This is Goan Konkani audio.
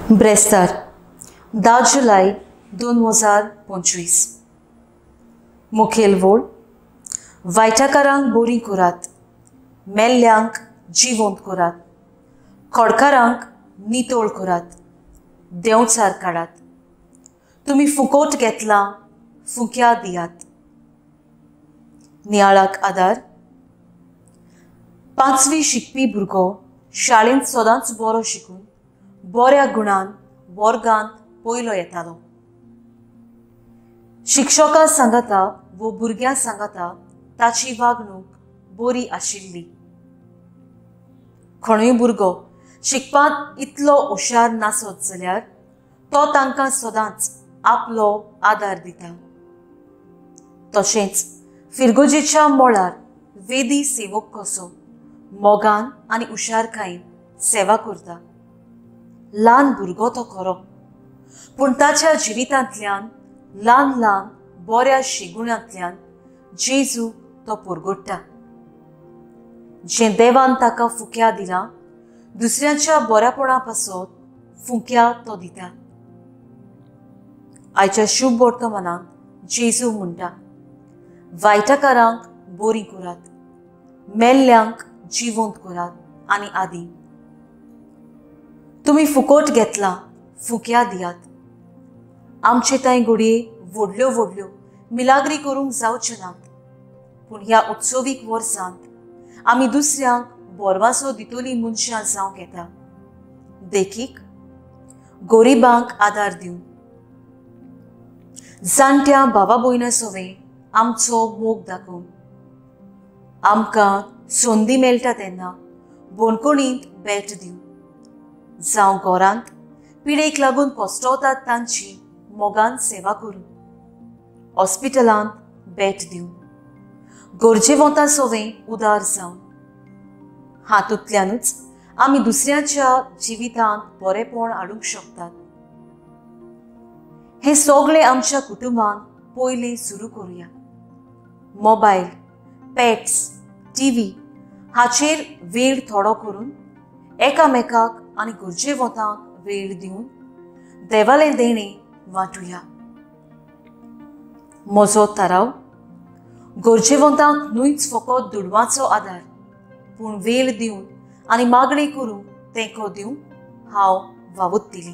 ब्रेस्तार 10 जुलय 2025। मुखेल वोळ वायटाकारांक बोरी करात, मेल्ल्यांक जिवंत करात, खोडकारांक नितळ करात, देंवचार काडात, तुमी फुकोट घेतला फुक्या दियात। नियाळाक आदार। पांचवी शिकपी भुरगो शाळेंत सदांच बरो शिकून बऱ्या गुणान वर्गांत पयलो येतालो। शिक्षकां सांगाता वो भुरग्यां सांगाता ताची वागणूक बरी आशिल्ली। खणूय भुरगो शिकपांत इतलो हुशार नासत जाल्यार तो तांकां सदांच आपलो आदार दिता। तशेंच फिरगोजेच्या मळार वेदी सेवक कसो मोगान आनी हुशारकायेन सेवा करता। ल्हान भुरगो तो खरो, पूण ताच्या जिवितांतल्यान ल्हान ल्हान बऱ्या शिगुणांतल्यान जेजू तो परगट्टा। जें देवान ताका फुक्या दिलां दुसऱ्यांच्या बऱ्यापणा पासत फुक्या तो दिता। आयच्या शुभ वर्तमानांत जेजू म्हणटा, वायटाकारांक बोरी करात, मेल्ल्यांक जिवंत करात आनी आदी। तुमी फुकोट घेतला फुक्या दियात। आमचे तांय घडये व्हडल्यो व्हडल्यो मिलाग्री करूंक जावचे नात, पूण ह्या उत्सवीक वर्सांत आमी दुसऱ्यांक बोरवासो दितली मनशां जावंक येता। देखीक, गरिबांक आदार दिवन, जाणट्या भावा भयणां सवें आमचो मोग दाखोवन, आमकां संदी मेळटा तेन्ना बणकणींत भेट दिवन, जावं घरांत पिडेक लागून कश्टवतात तांची मोगान सेवा करून, हॉस्पिटलांत भेट दिवन, गरजेवंतां सवें उदार जावन। हातूंतल्यानूच आमी दुसऱ्यांच्या जिवितांत बरेपण हाडूंक शकतात। हें सगळें आमच्या कुटुंबान पयलीं सुरू करुया। मोबायल, पेट्स, टीव्ही हाचेर वेळ थोडो करून एकामेकाक आनी गरजेवंतांक वेळ दिवन देवालें देणें वांटुया। म्हजो थाराव, गरजेवंतांक न्हूच फकत दुडवांचो आदार, पूण वेळ दिवन आनी मागणी करून तेंको दिवन हांव वावुरतली।